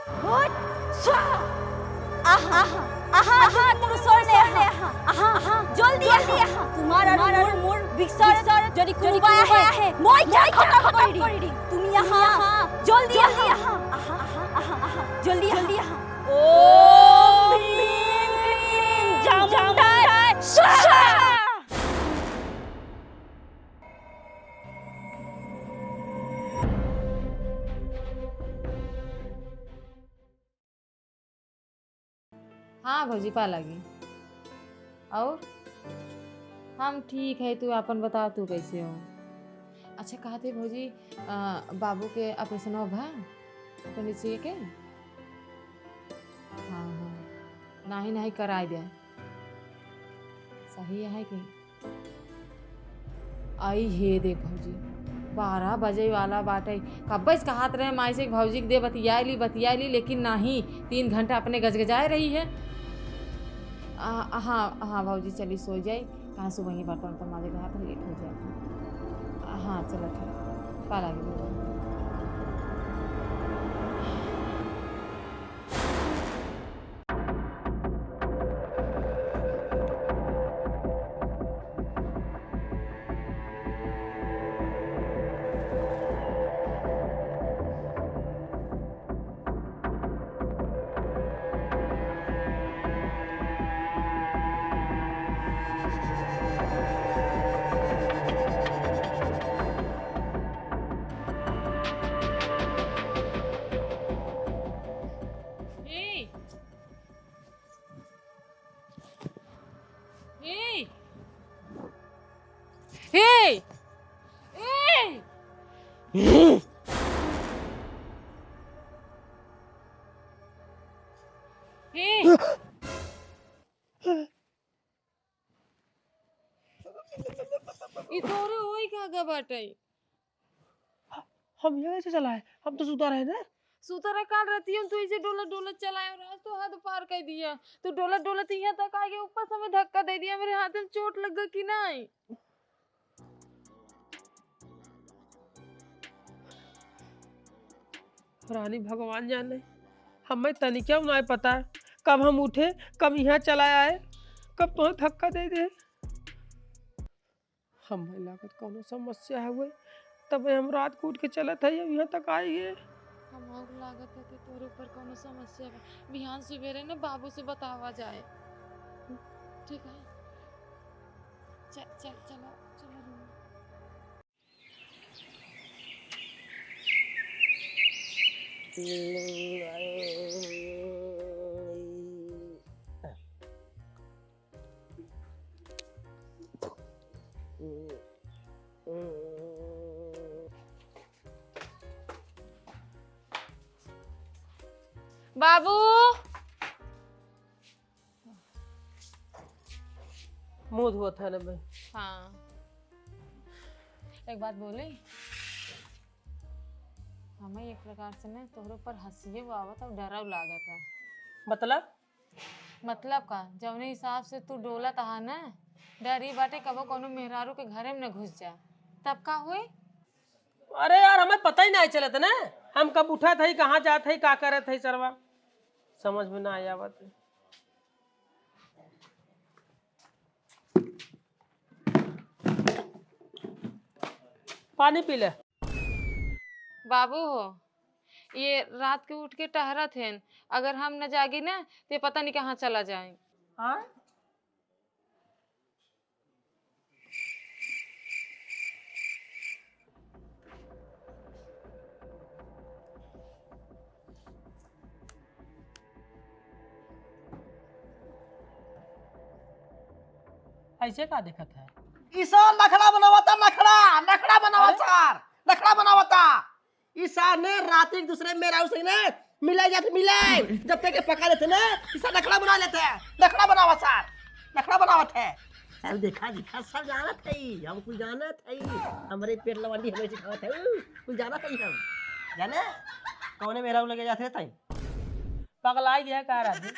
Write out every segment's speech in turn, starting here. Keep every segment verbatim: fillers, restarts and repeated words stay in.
भूत स्वाहा। आहा, आहा, आहा, आहा, तुम सोने आहा। आहा, आहा, जल्दी आहा। तुम्हारा मुर, मुर, बिक्सर, जरी कुनुबा है। मोय क्या खतम करी। तुम यहाँ, जल्दी आहा। आहा, आहा, आहा, आहा, जल्दी आहा। ओम भीम क्लीम चामुंडाय स्वाहा। हाँ भौजी, पा लागी। और हम ठीक है, तू आपन बताओ, तू कैसे हो? अच्छा, कहत है भौजी, अ, बाबू के ऑपरेशन हो भा? अपने नीचे के? हाँ, हाँ, नाही, नाही, कराई दे। सही है कि? आई हे देख भौजी, बारह बजे वाला बाटे। कब्बे से कहत रहे माई से कि भौजी के दे बतिया ली, बतिया ली, लेकिन नाही, तीन घंटा अपने गजगजाए रही है। आ, हाँ, हाँ भौजी, चली सो जाई, कहाँ सुबह ही बर्तन उर्तन माजे के हाथ लेट हो जाए। हाँ, चलो ठीक, पा लागी। ए! ए! ए! ए! ए! ई तोरे होई का गा बाटे? हम यहाँ कैसे चला है? हम तो सुता रहे ना। सुता रहे, काल राती हम तो ऐसे डोलत डोलत चलाए और आज तो हद पार कर दिया। तू डोलत डोलत यहाँ तक आ गया, ऊपर से हमें धक्का दे दिया, मेरे हाथ में चोट लग गई कि नहीं? रानी भगवान जाने, हमें तनिक्या नाय पता, कब हम उठे, कब यहाँ चला आए, कब तुम्हें धक्का दे दे। हमें लागत कौनो समस्या हुए, तबे हम रात को उठ के चलत है, अब यहाँ तक आई है। हमहू लागत है कि तोरे ऊपर कौनो समस्या बा। बिहान सुबेरे न बाबू से बतावा जाए। ठीक है, चल, चल, चलो, चलो रूम में। बाबू, मुंह धोत है ना बे। हाँ, एक बात बोली, हमें एक प्रकार से ना तोहरे ऊपर हंसियो आवत और डरव लागत है। मतलब? मतलब का, जौने हिसाब से तू डोलत हा ना, डर ई बाटे कबो कौनो मेहरारू के घरे में न घुस जा, तब का होई? अरे यार, हमें पता ही नहीं चलत ना, हम कब उठत हई, कहाँ जात हई, का करत हई सरवा, समझ में ना आवत है। पानी पी ले। बाबू हो, ये रात के उठ के टहरत हैं, अगर हम न जागी ना, तो ये पता नहीं कहाँ चला जाए। हाँ? ऐसे का देखत है? ई सार नखड़ा बनावता, नखड़ा, नखड़ा बनावत अरे? सार, नखड़ा बनावता। ई सार ने रात एक दूसरे मेहरारू से ने मिले जात, मिले। जब तक के पका लेते ना, ई सार नखड़ा बना लेते हैं, नखड़ा बनावत सार, नखड़ा बनावत है। सब देखा, देखा, सब जानत है, हम कुछ जानत है, हमरे पेट लवंडी हमें सिखावत है, कुछ जानत है हम, जाने? कौने मेहरारू लगे जात है ताई? पगलाई है का राजू?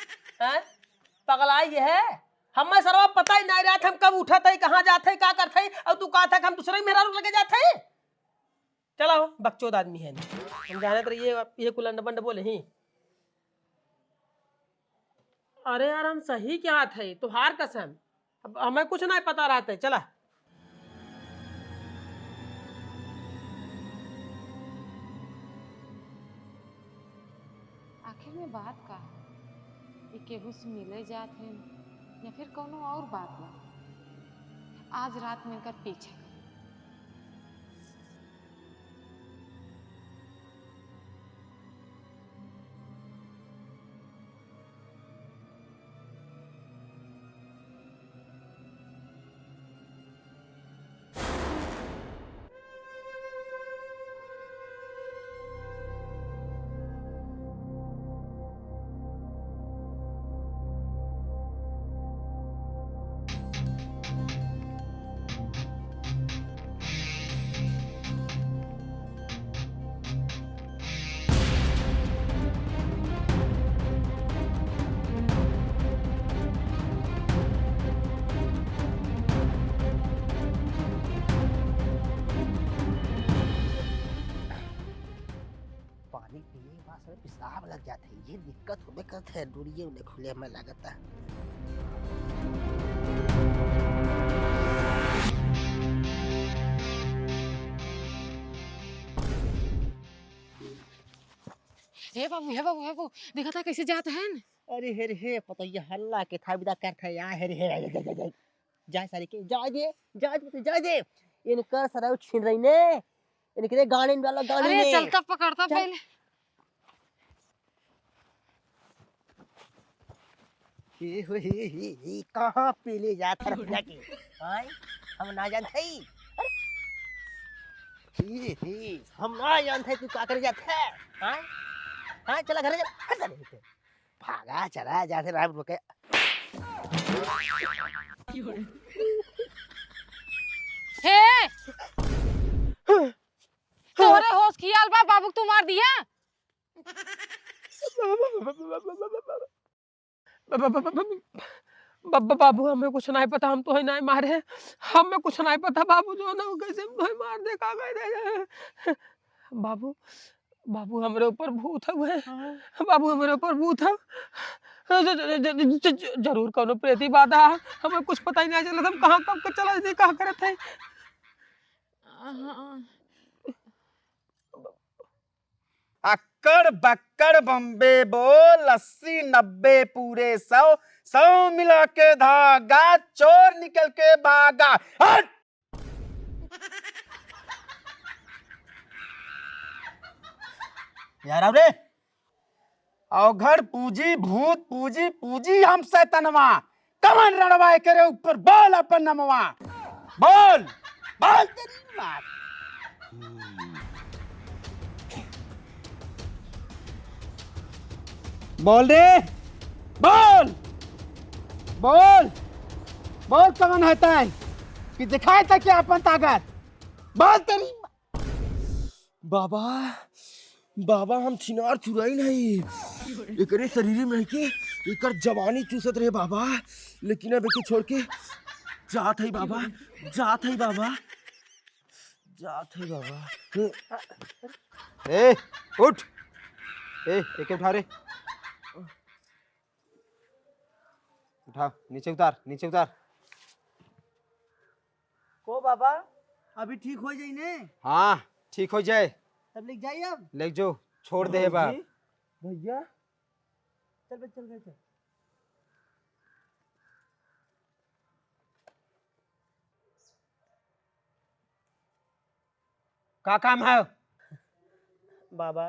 हैं? पगलाई है? हमें सरवा पता ही नहीं रहत, हम कब उठत है, कहाँ जात है, का करत है, और तू कहत है कि हम दूसरे ही मेहरारू लगे जात है। चला हो, बकचोद आदमी है। हम जानत रहिए, ये कुल अंड बंड बोले ही। अरे यार, हम सही कहत है, तोहार कसम। अब हमें कुछ नहीं पता रहता है, चला। आखिर में बात का है? ये केहू से मिले जात हैं या फिर कौनो और बात बा? आज रात में इनकर पीछा करी। पानी पीने के बाद साला पेशाब लग जात है, ये दिक्कत होबे करत है, डोरिये उन्हें खुले में लागत है। हे बाबू, हे बाबू, हे बाबू, देखा था कैसे जात हैं? अरे हे रे हे, पतैया हल्ला के था विदा करत है यार, हे रे हे, हे, हे, हे, हे। जाए सारे के, जाए दे, जाए दे, जाए दे। इनकर सारा छीन रही ने, इनके गाने में डालो, गाने अरे में। चलता पकड़ता चल। पहले। हे, हे, हे, हे, हे, कहाँ पे ले जात रह जाके? आय? हम ना जानत हई। अरे! हे, हे, हम ना जानत हई तू का करे जात है? आय? आय, चला घरे चला। हट सारे से। भागा चला जात है राम रुके। हे! तोहरे होश खियाल बा, बाबू के तू मार दिया? ब-, ब-, ब-, ब-, ब-, ब-, ब-, ब-, ब-, ब-, ब-, ब-, बाबू, हमें कुछ नहीं पता, हम तो है नहीं मारे, हमें कुछ नहीं पता बाबू, जो ना हो कैसे हम तो है मार दे, का कह दे। बाबू, बाबू, हमरे ऊपर भूत हवे। हाँ। बाबू, हमरे ऊपर भूत है। ज-, ज-, ज-, ज-, ज-, ज-, जरूर कौनो प्रेती बाधा है, हमें कुछ पता ही नहीं चलत, हम कहाँ कब के चला जाते, कहाँ करत है। हाँ। अक्कड़ बक्कड़ बम्बे बोल, अस्सी नब्बे पूरे सौ, सौ मिला के धागा, चोर निकल के भागा। हट! यार, आओ रे। अवघड़ पूजी, भूत पूजी, पूजी हम सैतनवा। कवन रणवा एकरे ऊपर? बोल अपन नमवा। बोल, बोल तेरी माँ। बोल रे, बोल, बोल, बोल कवन है तै? कि दिखाए तै क्या अपन ताकत? बोल तेरी माँ। बाबा, बाबा, हम छिनार चुराई नहीं। एकरे शरीर में के एकर जवानी चूसत रहे बाबा, लेकिन अब एके छोड़ के जात है बाबा, जात है बाबा, जात है बाबा। ए, उठ। ए, एके उठा रे। उठा, नीचे उतार, नीचे उतार। को बाबा, अभी ठीक हो जाई ने? हाँ, ठीक हो जाए। तब लेके जाई अब? लेके जो, छोड़ दे बा। भौजी, भैया, चल बे, चल बे, चल। का काम है? बाबा,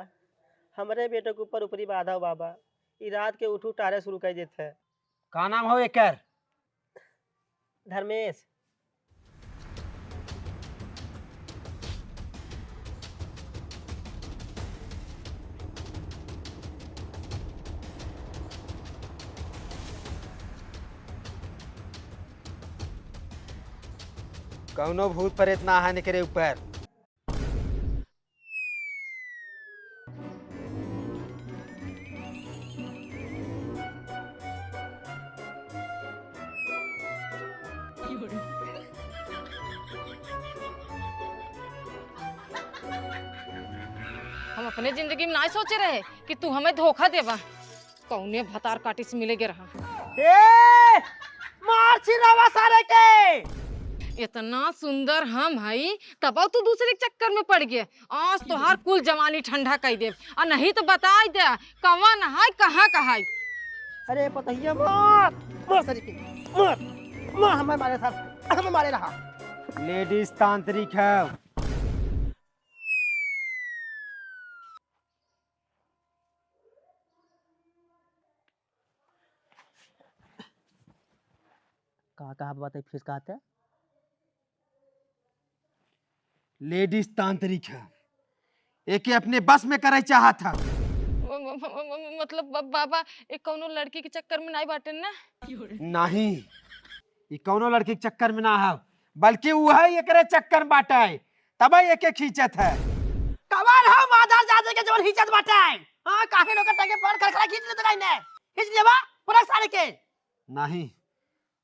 हमरे बेटे के ऊपर ऊपरी बाधा हो बाबा। ई रात के उठू टारे शुरू कर देत है। का नाम हो एकर? धर्मेश। कौनो भूत प्रेत ना है एकरे ऊपर। हम अपने जिंदगी में ना सोचे रहे कि तू हमें धोखा देबा। कौने भतार काटी से मिले गे रहा। ए, मार छिरावा सारे के। इतना सुंदर हम हई, तब तू दूसरे के चक्कर में पड़ गए। आज तोहार कुल जवानी ठंडा कर देब, और नहीं तो बताई दे कवन है, कहाँ का है। अरे पतहिया मार, मार सारे के, मार, मार हमें मारे सार, हमें मारे रहा। लेडीज तांत्रिक है। का कहा बात है फिर कहते? लेडीज तांत्रिक है, एके अपने बस में करे चाहत है। म-, म-, म-, म-, मतलब बा-, बाबा, एक कौनो लड़की के चक्कर में नाई बाटेन ना? नहीं, ई कौनो लड़की के चक्कर में ना है, बल्कि वह एकरे चक्कर में बाटे, तबे एके खींचत है। कवन है माधर जादे के जवन खींचत बाटे? हाँ, काहे लोग टंगे पर खरखरा खींच लेत रही ने? खींच लेबा, पूरा सारे के। नहीं,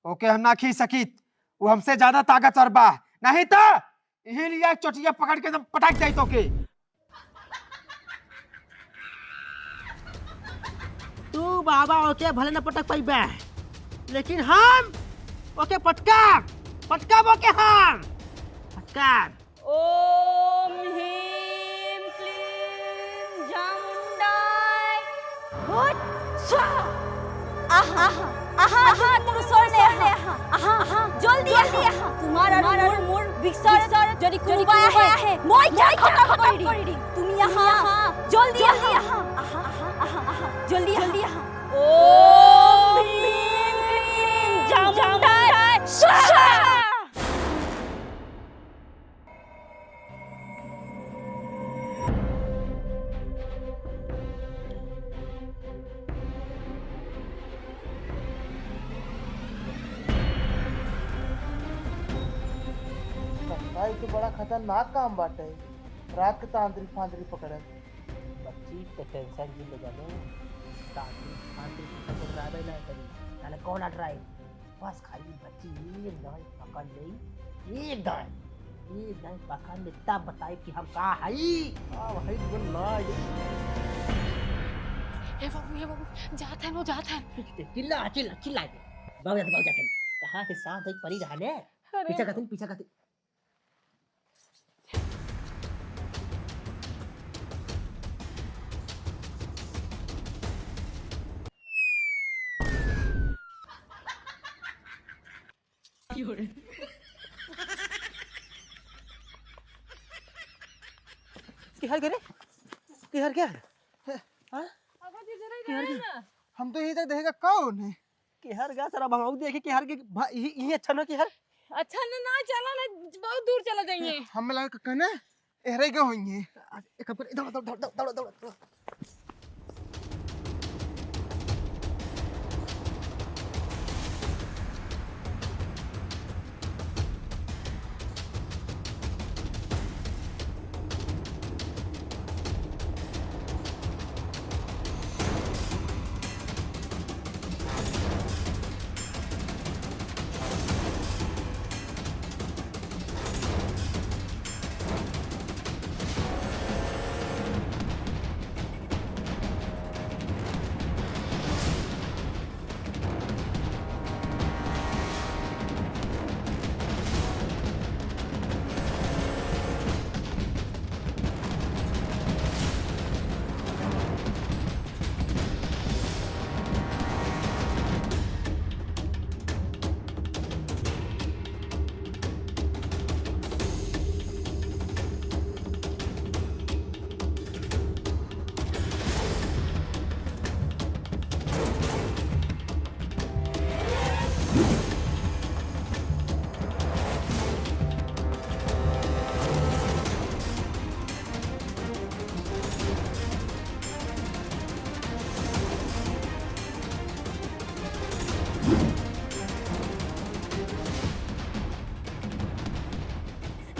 ओके हम ना खींच सकित, वो हमसे ज्यादा ताकतवर बा। नहीं तो यही लिए चोटिया पकड़ के एकदम पटक जाई तोके। तू बाबा ओके भले न पटक पाइबे, लेकिन हम ओके पटका, पटका ओके हम पटका। ओम ह्रीं क्लीं चामुंडाय हुट स्वाहा। आहा, आहा, आहा, आहा, तुम सोने आहा, आहा, आहा, जल्दी आहा। तुम्हारा मुर, मुर, विकसर, जरी कुबा है, मोय क्या खत्म कर दी। तुम यहाँ, जल्दी आहा, आहा, आहा, आहा, जल्दी आहा। ओम ह्रीं क्लीं चामुंडाय स्वाहा। ई तो बड़ा खतरनाक काम बाटे, रात के तांत्रिक फांत्रिक पकड़े। बच्ची, तो टेंशन जिन ले जानो, तांत्रिक फांत्रिक पकड़ावे ना करी, नाले कौन अटराई? बस खाली बच्ची एक दाई पकड़ ले, एक दाई, एक दाई पकड़ ले, तब बताई कि हम का हई। हाँ भाई, बोल ना ये। हे बाबू, हे बाबू, जात है नो, जात है। चिल्ला, चिल्ला, चिल्ला के। बाबू जाते, बाबू जाते। कहाँ से सांप एक परी रहा ने? अरे। पीछा करते, पीछा करते। केहर के रे? केहर के? हाँ? अब इधर ही केहर रहे के? ना। हम तो इधर देखेगा कौन है? केहर गा सारा भंगाऊ देखे केहर के भा-, इही, इही अच्छा न केहर? अच्छा न, ना चला ना, बहुत दूर चला जाइए। हम लगा कहना एहरे के होइए। एक काम कर, दौड़, दौड़, दौड़।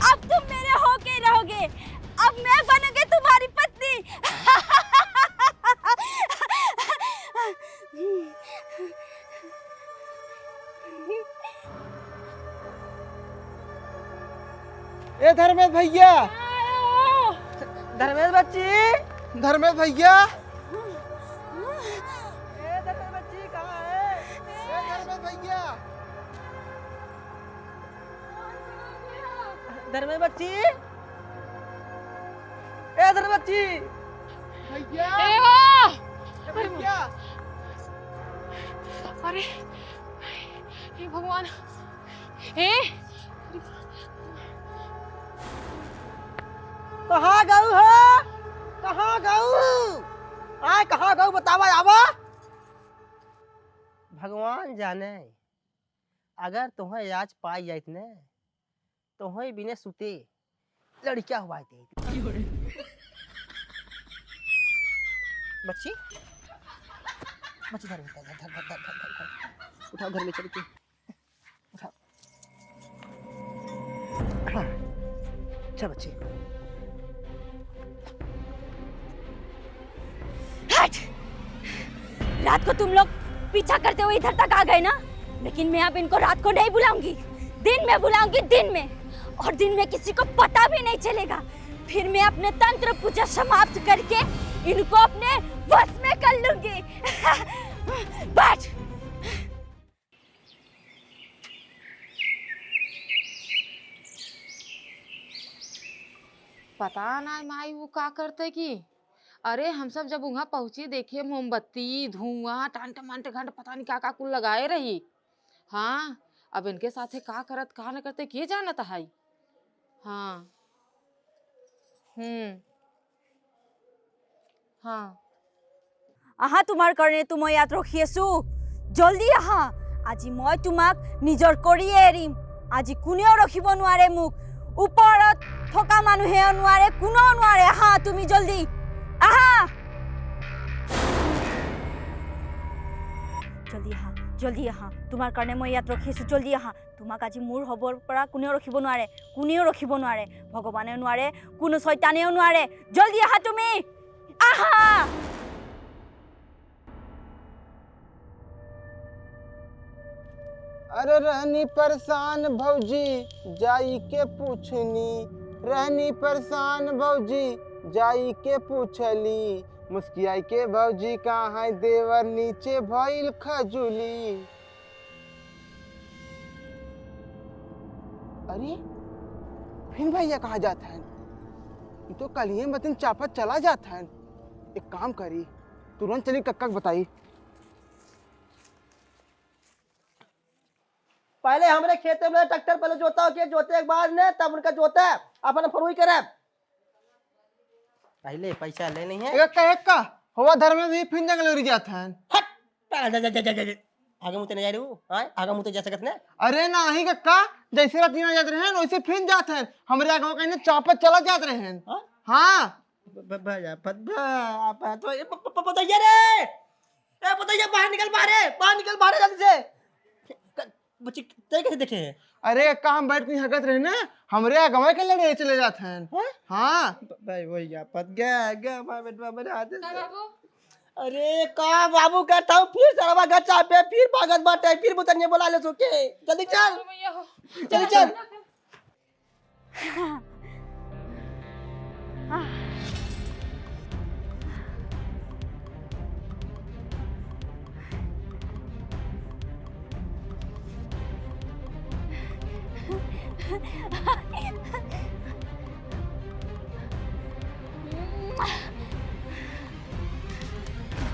अब तुम मेरे होके रहोगे, अब मैं बनूंगी तुम्हारी पत्नी। ए धर्मेश भैया, धर्मेश बच्ची, धर्मेश भैया। धर्मेश बच्ची, ए धर्मेश बच्ची, भैया, ए हो! ए भैया। अरे, हे भगवान, ए! कहाँ गऊ हो? कहाँ गऊ? आय, कहाँ गऊ बतावा, आवा। भगवान जाने, अगर तोहैं आज पाई जाइत न, तोहैं बिने सुते लड़किया हुआ देइत। बच्ची, बच्ची, धर, धर, धर। उठाओ, घर में चल के। उठाओ। हाँ। चल बच्ची। हट! रात को तुम लोग पीछा करते हुए इधर तक आ गए ना, लेकिन मैं अब इनको रात को नहीं बुलाऊंगी, दिन में बुलाऊंगी, दिन में। और दिन में किसी को पता भी नहीं चलेगा। फिर मैं अपने तंत्र पूजा समाप्त करके इनको अपने वश में कर लूंगी। बैठ। पता ना माई वो का करते की। अरे हम सब जब उहाँ पहुँची देखे मोमबत्ती, धुआं, टंट मंट घंट पता नहीं का का कुल लगाए रही। हाँ, अब इनके साथे का करत का न करते के जानत है। हाँ। हम्म। हाँ। আহা, তোমাৰ কাৰণে তো মই ইয়াত ৰখি আছো। জল্দি আহা, আজি মই তোমাক নিজৰ কৰিয়ে এৰিম। আজি কোনেও ৰখিব নোৱাৰে মোক। ওপৰত থকা মানুহেও নোৱাৰে, কোনেও নোৱাৰে। আহা, তুমি জল্দি আহা। জল্দি আহা, জল্দি আহা, তোমাৰ কাৰণে মই ইয়াত ৰখি আছো। জল্দি আহা, তোমাক আজি মোৰ হবৰ পৰা কোনেও ৰখিব নোৱাৰে, কোনেও ৰখিব নোৱাৰে। ভগৱানেও নোৱাৰে, কোনো চৈতানেও নোৱাৰে। জল্দি আহা তুমি, আহা। अरे रहनी परेशान भौजी, जाई के पूछनी, रहनी परेशान भौजी, जाई के पूछली, मुस्कियाई के भौजी कहाँ है देवर नीचे भइल खजुली। अरे, फिर भैया कहाँ जात हैं? ई तो कलिए मतिन चापत चला जात हैं। एक काम करी, तुरंत चली कक्का के बताई। पहले हमरे खेते में ट्रैक्टर पहले जोता हो के, जोते के बाद ने तब उनका जोता, अपन फरुई करे। पहले पैसा ले नहीं है। एक का, एक का, हुआ धर्मेश भी फिर जंगल उड़ जात हैं। हट! जा, जा, जा, जा, जा, जा। आगे मुते नहीं जा रहे हो, हाँ? आगे मुते जा सकत ने? अरे नाही कक्का, जैसे रात दिन जात रहे हैं, वैसे फिर जात हैं। हमरे आगे कहीं चापत चला जात रहे हैं। हाँ? हाँ। ब-, ब-, ब-, ब-, ब-, ब-, तो ये प-, प-, प-, बताइए रे। ए, बताइए, बाहर निकल, बाहर है, बाहर निकल, बाहर है जल्दी से। क-, बच्ची, तय कैसे देखे हैं? अरे, का हम बैठ के हगत रहे ना, हमरे अगवा के लड़े चले जात हैं। हाँ? हाँ। ब-, भाई, वही या पत गया, गया, हमारा बेटवा बना दे। का बाबू? अरे, का बाबू कहता हूँ, फिर सरवा गच्चा पे, फिर भागत बाटे, फिर बुतनिया बोला ले सो के। जल्दी चल। भैया हो। जल्दी चल।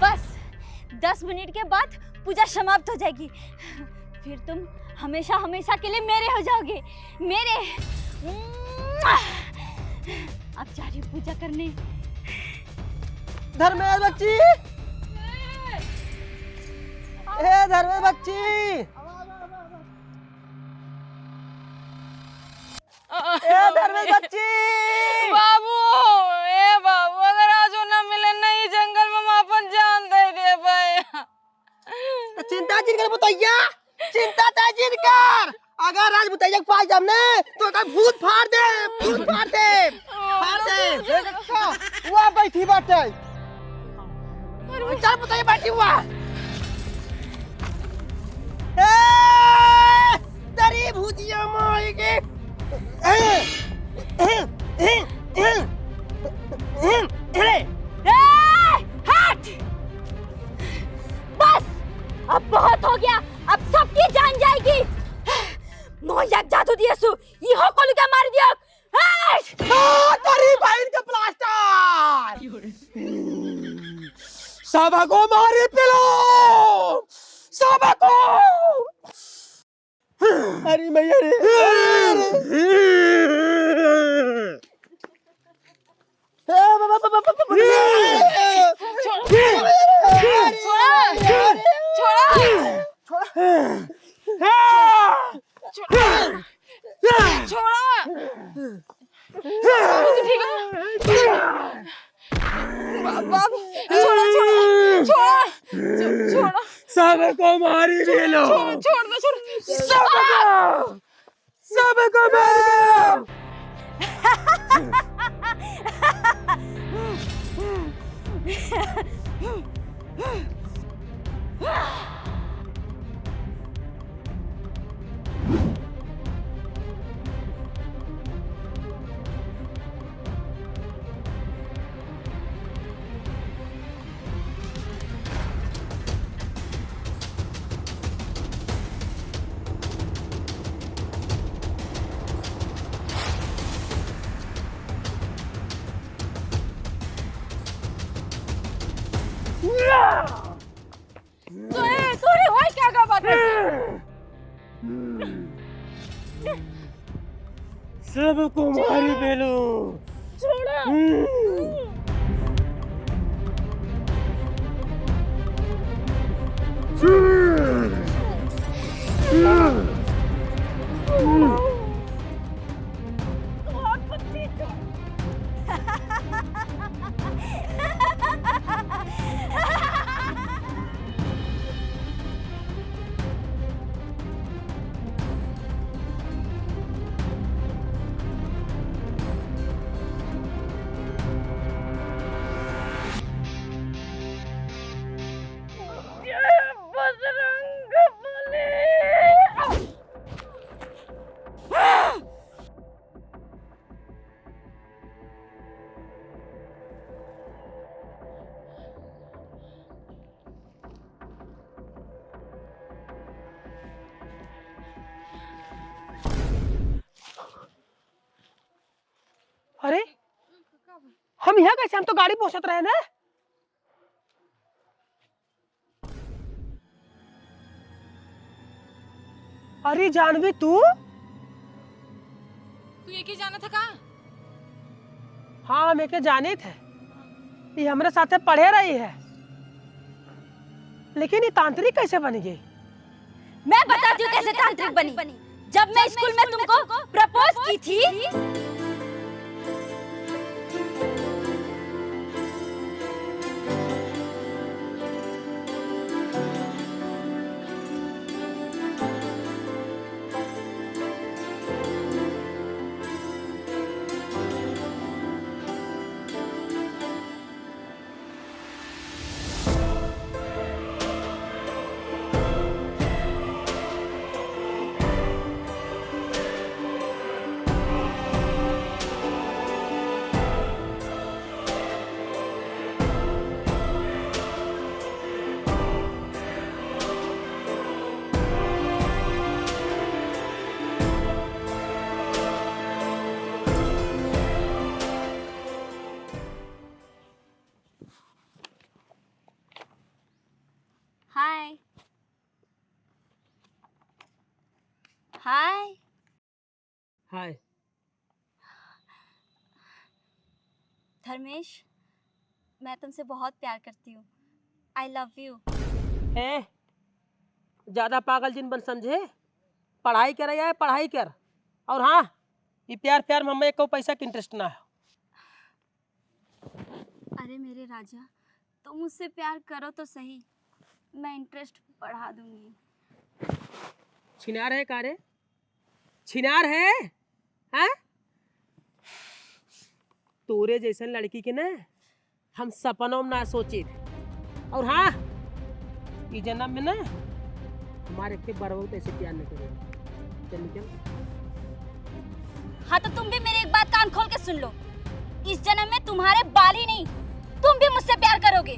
बस, दस मिनट के बाद पूजा समाप्त हो जाएगी। फिर तुम हमेशा हमेशा के लिए मेरे हो जाओगे, मेरे। अब जा रही हूँ पूजा करने। धर्मेश बच्ची, ए धर्मेश बच्ची, ए धर्मेश बच्ची। बाबू, ए बाबू, अगर आज वो ना मिले, नहीं जंगल में हम अपन जान दे देबे। तो चिंता जिन कर बुतैया, चिंता तै जिन कर। अगर आज बुतैया के पास जाम ने, तो ओकर भूत फाड़ दे, भूत फाड़ दे, फाड़ दे। ए, देखो, वहाँ बैठी बाटे। चल बुतैया बैठी हुआ। ए, तेरी भूतिया माई की। ए, ए, ए, ए, ए, ए। ए, हट! बस, अब बहुत हो गया, अब सबकी जान जाएगी। मोहन जादू दिए सु, इहो कोलू के मार दियो। आ, तेरी बहन का प्लास्टर। सबको मारी पेलो, सबको। अरे मैया रे। छोड़ा। छोड़ा। छोड़ा। छोड़ा। बाबूजी, ठीक है? बा-, बाबू, छोड़ा, छोड़ा, छोड़ा, छो-, छोड़ा। सबको मारी छोड़, मेलो। छोड़, छोड़ दो, छोड़। सबको, सबको मारी मेलो। तो ए, तोरे भाई क्या का बात है? सबको मारी मेलो। छोड़ा। हम्म। जय बजरंग बली। अरे, हम यहाँ कैसे? हम तो गाड़ी पहुँचत रहे ना। अरे जानवी, तू? तू एके जानत है का? हाँ, हम एके जानित है। ये हमरे साथे पढ़े रही है, लेकिन ये तांत्रिक कैसे बन गई? मैं बताती हूँ कैसे तांत्रिक बनी। जब मैं स्कूल में तुमको प्रपोज की थी, हाय। हाय। हाय। धर्मेश, मैं तुमसे बहुत प्यार करती हूँ। I love you। ए, ज्यादा पागल जिन बन समझे, पढ़ाई कर, या पढ़ाई कर। और हाँ, ये प्यार प्यार में हमें एको पैसा के interest ना है। अरे मेरे राजा, तुम मुझसे प्यार करो तो सही, मैं interest बढ़ा दूंगी। छिनार है का रे? छिनार है? हैं? तोरे जैसन लड़की के ना हम सपनों में ना सोचित। और हाँ, ई जन्म में ना हमारे के बरवो तो ऐसे प्यार न करे। चल निकल। हाँ, तो तुम भी मेरी एक बात कान खोल के सुन लो। इस जन्म में तुम्हारे बाल ही नहीं, तुम भी मुझसे प्यार करोगे।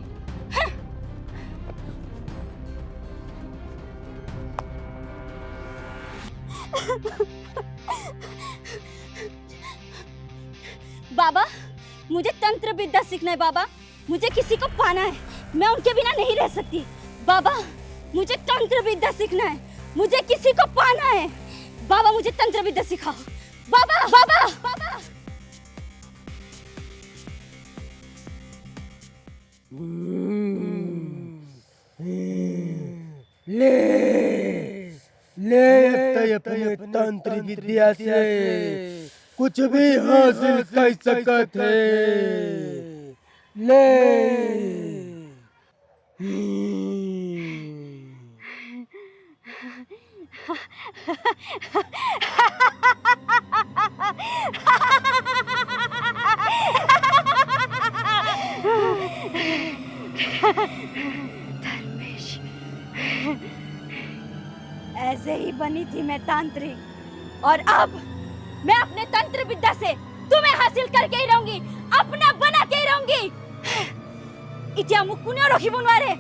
बाबा, मुझे तंत्र विद्या सीखना है बाबा, मुझे किसी को पाना है, मैं उनके बिना नहीं रह सकती। बाबा, मुझे तंत्र विद्या सीखना है, मुझे किसी को पाना है। बाबा, मुझे तंत्र विद्या सिखाओ। बाबा, बाबा, बाबा। ले, ले, तै अपने तंत्र विद्या से कुछ भी हासिल कर सकत है। ले। धर्मेश, ऐसे ही बनी थी मैं तांत्रिक, और अब मैं अपने तंत्र विद्या से तुम्हें हासिल करके ही रहूंगी, अपना बना के ही रहूंगी। इतिया मुक्कुने रखी बुनवारे।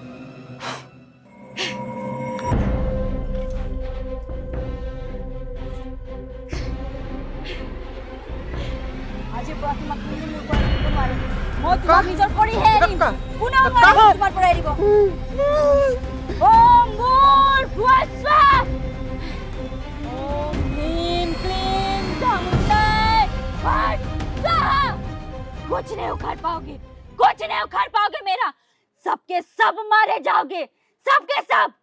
আজি পৰা তোমাক কোনো মোৰ পৰা দিব নোৱাৰে। মই তোমাক নিজৰ কৰি হে এৰিম। কোনেও নোৱাৰে মোৰ পৰা এৰিব। ওম ভূৰ্ভুৱঃ স্বাহা। ওম হ্ৰীম ক্লীম ধংতায় ফট স্বাহা। कुछ नहीं उखाड़ पाओगे, कुछ नहीं उखाड़ पाओगे मेरा। सबके सब मारे जाओगे, सबके सब।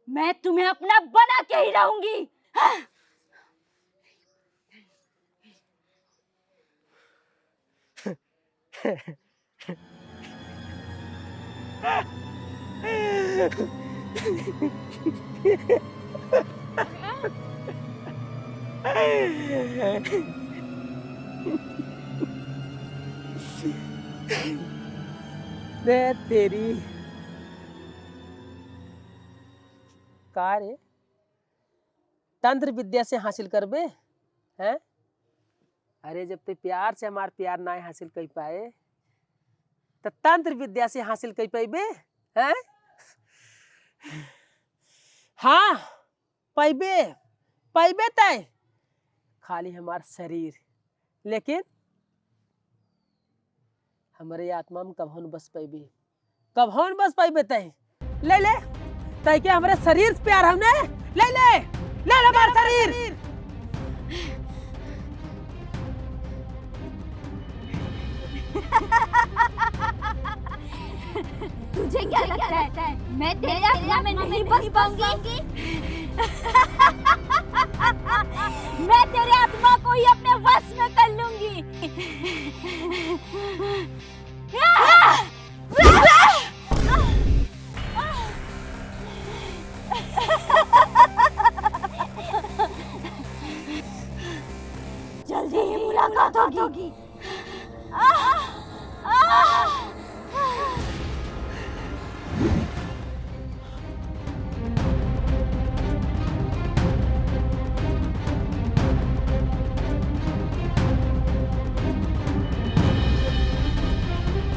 मैं तुम्हें अपना बना के ही रहूंगी। बे तेरी। का रे? तंत्र विद्या से हासिल करबे, हैं? अरे, जब ते प्यार से हमार प्यार नाय हासिल कइ पाए, त तंत्र विद्या से हासिल कइ पाइबे, हैं? हाँ, पाइबे, पाइबे तय। खाली हमार शरीर, लेकिन हमरे आत्मा में कबहूँ न बस पाइबे, कबहूँ न बस पाइबे तय। ले ले, तय के हमरे शरीर से प्यार हमने, ले ले, ले ले हमार शरीर। तुझे क्या लगता है, मैं तेरे आत्मा में नहीं बस पाऊंगी? मैं तेरे आत्मा को ही अपने वश में कर लूंगी। जल्दी ही मुलाकात होगी।